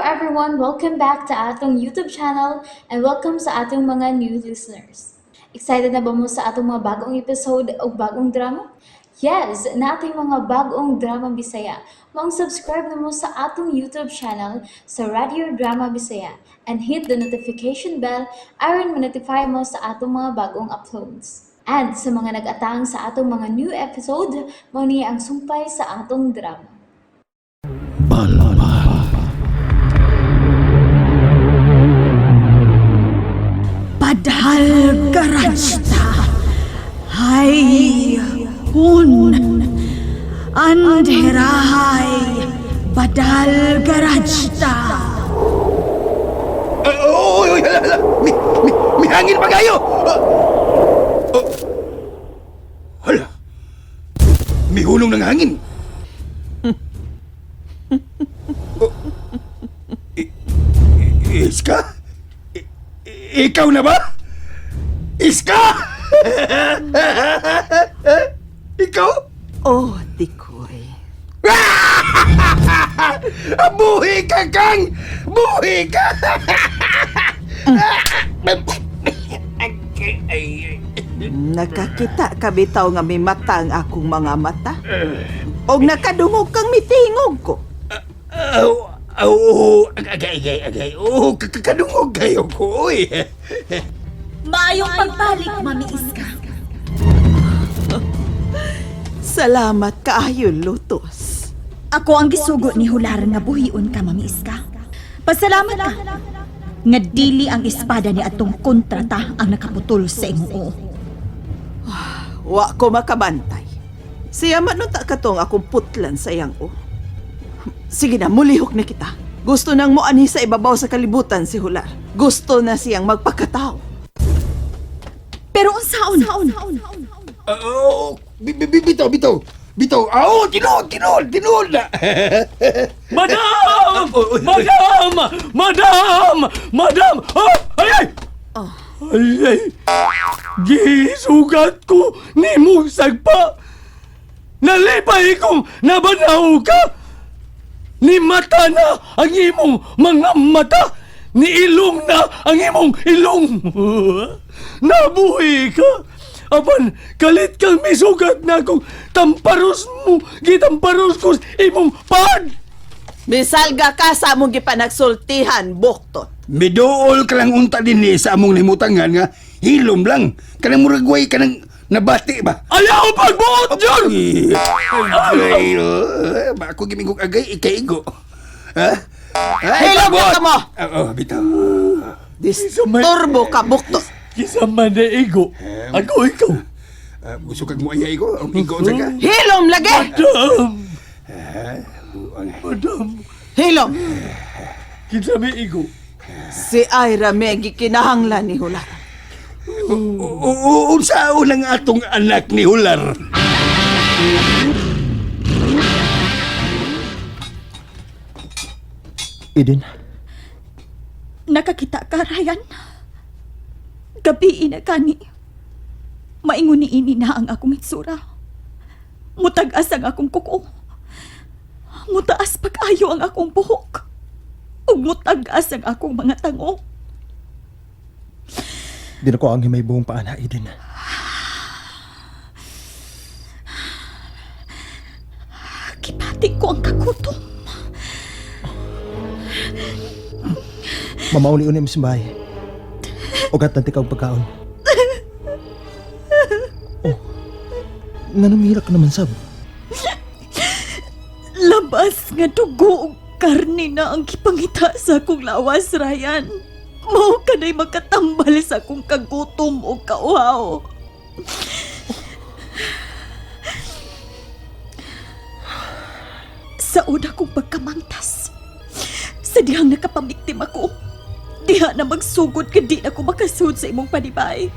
everyone! Welcome back to atong YouTube channel and welcome sa atong mga new listeners. Excited na ba mo sa atong mga bagong episode o bagong drama? Yes, nating mga bagong drama Bisaya. Maong subscribe na mo sa atong YouTube channel sa Radio Drama Bisaya and hit the notification bell aron ma-notify mo sa atong mga bagong uploads. And sa mga nag-atang sa atong mga new episode, mao ni ang sumpay sa atong drama. Badal garajta. Hay hun. Andherahay. Badal garajta. Oh, oh, hala, hala. Mi hangin pa kayo. Ah, oh. Hala. Mihulong ng hangin. Oh. Iska? Ikaw na ba? Iska! Ikaw? Oh, Tikoy. Buhi ka, Kang! Buhi ka! Nakakita ka bitaw nga may mata ang akong mga mata? Og nakadungog kang mitingog ko. Aw, aw, agay, agay, agay. Oh, kakadungog kayo ko, oy. Maayong pagbalik, Mami Iska. Salamat kaayo, Lutos. Ako ang gisugo ni Hular nga buhion ka, Mami Iska. Pasalamat ka. Nga dili ang espada ni atong kontrata ang nakaputol sa imong oo. Wa ko makabantay. Siya man unta katong akong putlan sa iyang o. Sige na, mulihok na kita. Gusto nang moanhi sa ibabaw sa kalibutan si Hular. Gusto na siyang magpakatao. Pero unsaon? Oh, bitaw, bitaw. Bitaw. Aw, tinuod, tinuod, tinuod na. Madam! Madam! Madam! Madam! Ah! Ay, ay! Ay, ay! Gisugat ko nimo sagpa! Nalipay kong nabanaw ka! Ni mata na ang imong mga mata! Ni ilong na ang imong ilong! Nabuhi ka! Apan, kalit kang misugat na kung tamparos mo, gitamparos ko sa imong pad! Misalga ka sa among gipanagsultihan, buktot. Miduol ka lang unta din ni sa among limutangan nga hilom lang. Kanang murag way kanang nabati ba? Ayaw pagbuot yun! Ay, ay, ba ako gimingog agay ikaigo. Ha? Ay, Hilom na pagbuot! ka mo! Oo, bitaw. Disturbo ka, buktot. Kisa man na igo. Ako ikaw. Ah, gusto kag mo ayay ko? Ang igo sa ka? Hilom lagi! Madam! Madam! Hilom! Kinsa may igo? Si Ira may gikinahanglan ni Hular. Unsa unang atong anak ni Hular? Eden, Nakakita ka, Ryan. Gabi ina kani. Maingon ni ini na ang akong itsura. Mutag-as ang akong kuko. Mutaas pag-ayo ang akong buhok. Ug mutag-as ang akong mga tango. di na ko ang himay buong paana, Eden. Kipati ko ang kagutom. Mamauli unim sa bahay. Ugat na ikaw pagkaon. Oh, nga namihila ka naman, sab. Labas nga dugo ug karne na ang gipangita sa akong lawas, Ryan. Mao kanay makatambal sa akong kagutom o kauhaw. Sa una kong pagkamangtas, sa dihang nakapamiktim ako, diha na magsugod ka di na ko makasud sa imong panibay.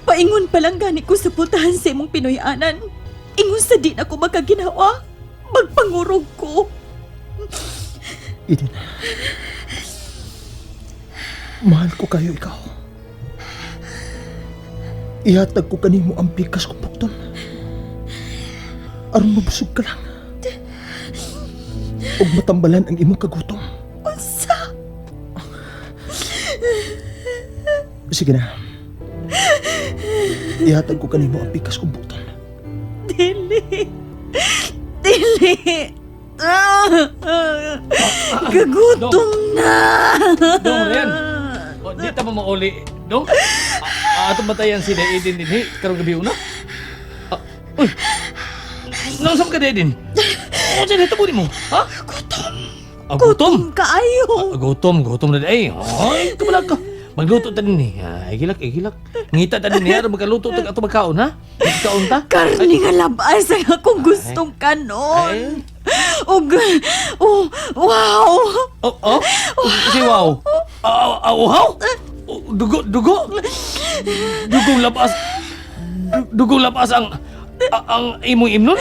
Paingon pa lang gani ko sa putahan sa imong Pinoy-anan. Ingon sa di na ko makaginawa, magpangurog ko. Eden, mahal ko kayo ikaw. Ihatag ko kanimo ang pikas ko pukton. Aron mabusog ka lang. Ug matambalan ang imong kagutom. Sige na. Ihatag ko kanimo ang pikas kong buton. Dili. Dili. Ah, Kagutom na. Dong, Rian. O, di ta mo mauli. Dong, ato batayan si Daedin din, hi. Karong gabi una. Ah, uy. Nausap ka, Daedin? O, dyan, ito mo. Ha? Gutom. Ah, gutom. Kaayo. Ah, gutom, gutom na di. Ay, ay, kamala ka. Magluto ta din eh. Ay, gilak, ay, gilak. Ngita ta din eh. Aron magkaluto ta ato magkaon, ha? Magkaon ta? Karni nga labas ang akong gustong kanon. Ug, oh, wow. Oh, oh. Si wow. Ah, ah, uhaw. Oh, dugo, dugo. Dugong labas. Dugong labas ang ang imong imnon.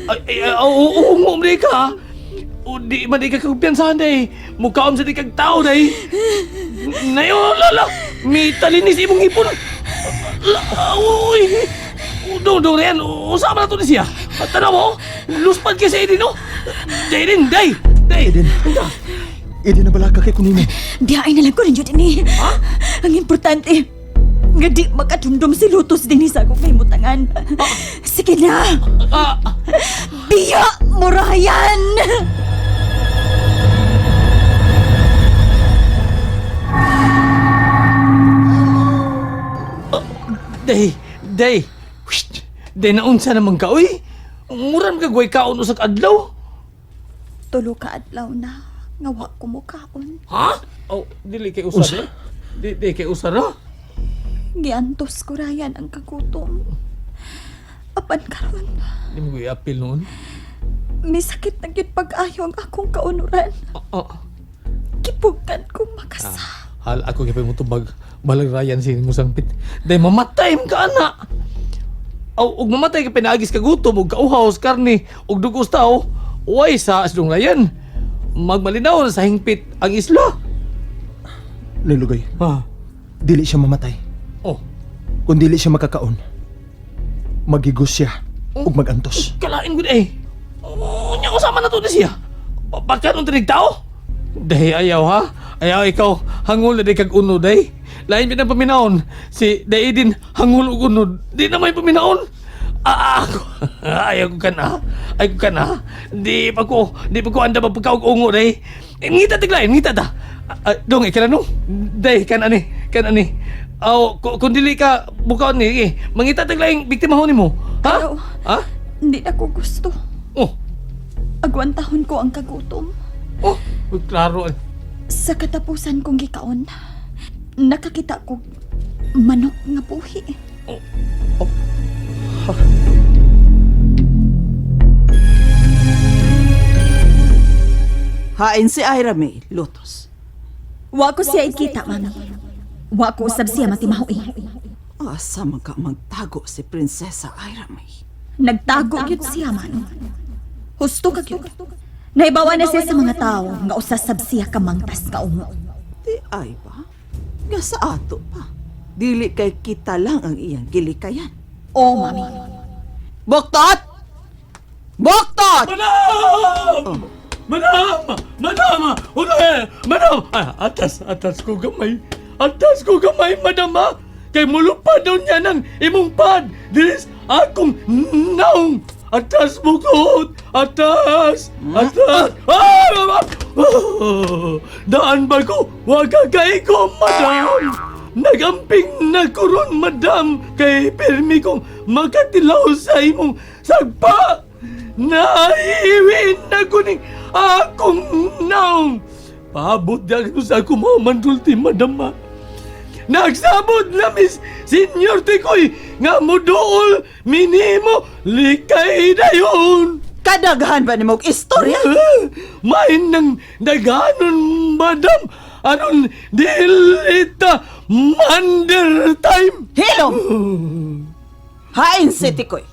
Ay, ay, ay, oo, oo, di ka. O, di man di ka kumpiyansahan day. Mukhaom sa di kag tao day. Nayo, lala. May talinis imong ipon. La, uy. Dong, dong, Rian. Usama na to ni siya. Tanaw mo, luspad kay sa Edin, no? Day din, day. Day. Eden. Eden na bala ka kay kunino. Diyain na lang ko ninyo dinhi. Ang importante, nga di makadumdum si Lutos dinhi sa akong kahimutangan. Sige na! Ah, Biya mo, Ryan! Day, day. Wsht. Day naunsa naman ka, uy. Mura man kag way kaon usa ka adlaw. Tulo ka adlaw na, nga wa ko mukaon. Ha? Oh, dili kay usa di. Di, di kay usa ra. Giantos ko, Ryan, ang kagutom. Apan karon, Di mo ko i-appeal noon. may sakit na gyud pag-ayo ang akong kaunuran. Ah, ah. Kipugan kong makasa. Hal ako kay mo tubag balag Ryan sin mo sangpit. Day mamatay man ka ana. Aw, ug mamatay ka pinaagis ka gutom ug kauhaw sa karne ug dugo sa tao. Way sa asdong Ryan. Magmalinaw na sa hingpit ang isla. Lulugoy, Ha. dili siya mamatay. Oh, Kung dili siya makakaon, magigos siya ug magantos. Kalain ko eh. Unya usama na to ni siya. Pagkanon tinig tao? Day ayaw ha. Ayaw ikaw hangol na di kag unod day. Lain pa ng paminaon. Si Daidin hangol og unod. Di na may paminaon. Ah, ako. Ayaw ko ka na. Ayaw ko ka na. Di pa ko anda mapagkaog ungo day. Eh, ngita tiglain, ngita ta. Ah, ah, dong, ikaw na Day, kan ani, kan ani. Aw, kung dili ka bukaon ni, eh, mangita tiglain biktima ho nimo. Ha? Ayaw. Ha? Hindi na ko gusto. Oh, Agwantahon ko ang kagutom. oh, uy, klaro. eh. Sa katapusan kong gikaon, nakakita ko manok nga buhi. Hain si Ira May, Lotus. Wa ko siya ikita, mami. Wa ko usab siya matimahoy. Asa man ka magtago si Prinsesa Ira May? Nagtago gyud siya, man. Husto ka gyud. Naibawa na siya sa mga tao nga usasab siya kamangtas ka ungo. Di ay ba? Nga sa ato pa. Dili kay kita lang ang iyang gilikayan. Oh, mami. Buktot! Buktot! Madam! Madam! Madam! Uno eh! Madam! Ah, atas, atas ko gamay. Atas ko gamay, madam ha! Kay mulupad daw niya ng imong pad. Diris akong naong. Atas bukod! Atas! Atas! Ah! Ah! Ah! Daan ba ko? Wag ka kay ko, madam! Nagamping na ko ron, madam! Kay pirmi kong makatilaw sa imong sagpa! Naiiwin na ko ni akong naong. Paabot di ako sa akong mga mandulti, madam ha. Nagsabot na mis Senyor Tikoy nga muduol minimo likay dayon. Kadaghan ba ni mong istorya? Main ng daghanon, madam. Aron dilita mander time. Hilom! Hain si Tikoy.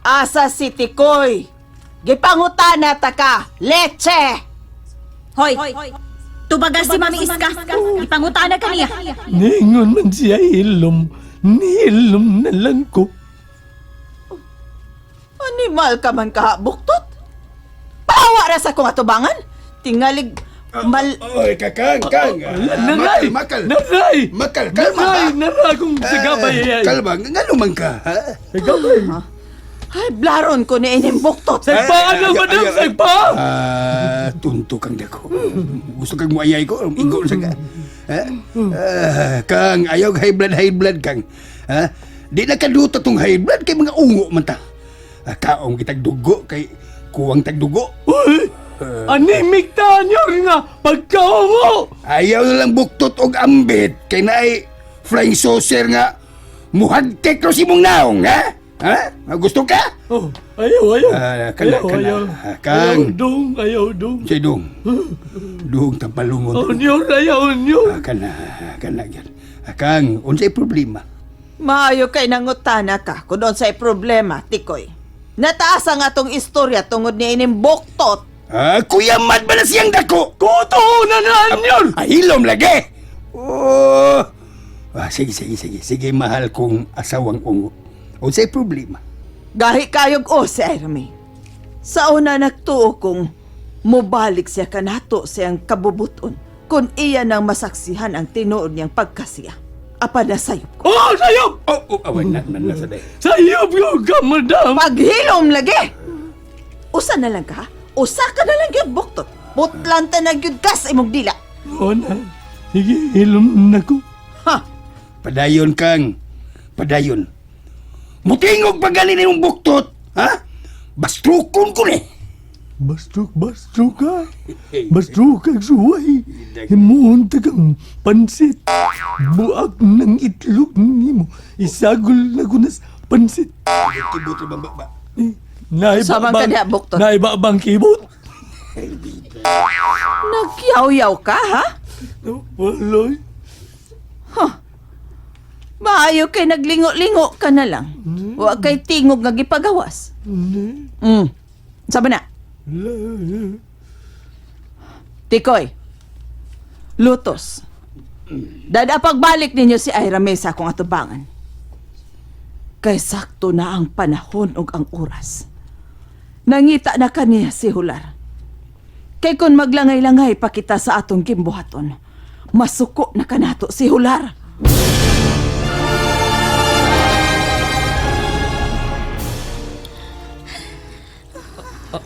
Asa si Tikoy? Gipangutana ta ka, leche! Hoy! Tubaga si Mami Iska. Ipangutana ka niya. Ningon man siya hilom, nihilom na lang ko. Animal ka man kaha, buktot. Pawa ra sa kong atubangan. Tingalig, Mal... Oy, kakang, kang. Naray! Makal, makal. Naray! Makal, kalma. Naray! ha? Naray akong sagabay Ah, ay. Kalma, ngano man ka, ha? Sagabay! Ay, blaron ko ni ining buktot. Sagpaan na, Ay, ay, madam! ay, ay. Sagpaan! Ah, tunto kang dako. Gusto kang muayay ko, igo sa ka. Ha? Ah, kang ayaw high blood, high blood kang. Ha? Di na kaduta tong high blood kay mga ungo man ta. Ah, kaong kitag dugo kay kuwang tag dugo. Uy! Anemic ta nyor nga pagkaungo! Ayaw na lang buktot og ambit kay naay flying saucer nga muhagtek ro si mong naong, ha? Ha? Gusto ka? Oh, ayaw, ayaw. Ah, kana, ayaw, kana. ayaw. Ah, kang. Ayaw, dong, ayaw, dong. Say dong. Dong tampalungon. Oh, nyor, ayaw, nyor. Ah, kana, kana gyud. Ah, Kang, unsay problema? Maayo kay nangutana ka kung unsay problema, Tikoy. Nataas ang atong istorya tungod ni ining buktot. Ah, kuya mad ba na siyang dako? Kuto na na, nyor! Ah, hilom lagi. Oh. Ah, sige, sige, sige. Sige, mahal kong asawang ungo. Unsay problema? Gahi kayog o si Irame. Sa una nagtuo kong mobalik siya kanato siyang kabubuton kung iya nang masaksihan ang tinuod niyang pagkasiya. Apa na sayop ko. Oh, sayop! Oh, oh, away na man na sa day. Sayop yung ka, madam! Paghilom lagi! Usa na lang ka, ha? Usa ka na lang gyud buktot. Putlan ta na gyud ka sa imong dila. Oh, na. Sige, hilom na ko. Ha? Padayon kang. Padayon. Mutingog pa ganin imong buktot, ha? Bastrukon ko ni. Bastrok, bastrok ka. Bastrok kag suway. Himuon ta kang pansit. Buak ng itlog nimo. Isagol na ko nas pansit. Kibot ra ba ba? Naiba Samang ka diha, buktot. Naiba bang kibot? Nagyaw-yaw ka, ha? Waloy. Maayo kay naglingo-lingo ka na lang. Wa kay tingog nga gipagawas. Sabi na, Tikoy. Lutos. Dada pagbalik ninyo si Ira May sa akong atubangan. Kay sakto na ang panahon ug ang oras. Nangita na kaniya si Hular. Kay kung maglangay-langay pa kita sa atong gimbuhaton, masuko na kanato si Hular.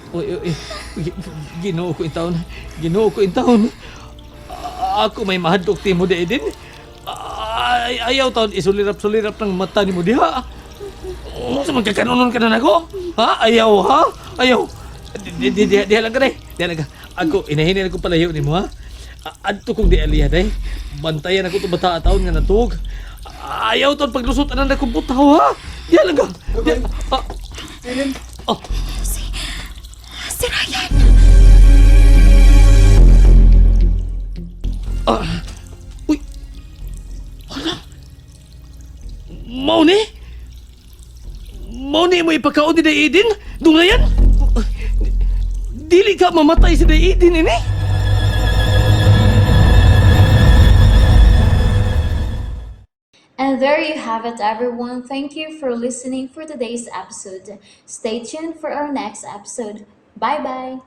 Uy, uy, uy. Ginoo ko in taon. Ginoo ko in taon. Ako may mahadlok ti mo di din. Ay, ayaw taon isulirap-sulirap ng mata ni mo diha. Sa magkakanunon ka na nako? Ha? Ayaw ha? Ayaw. Di, di, di, diha lang ka day. Diha lang ka. Ako, inahinin ako palayo ni mo ha. Adto kong di aliha day. Bantayan ako itong bata taon nga natuog. Ayaw taon paglusot anan akong butaw ha. Diha lang ka. Diha. Ah. Oh. Si Ryan! Ah. Uy. Hala. Mao ni? Mao ni mo ipakaon ni Day Eden? Dunglayan? Dili ka mamatay si Day Eden ini? And there you have it, everyone. Thank you for listening for today's episode. Stay tuned for our next episode. Bye bye.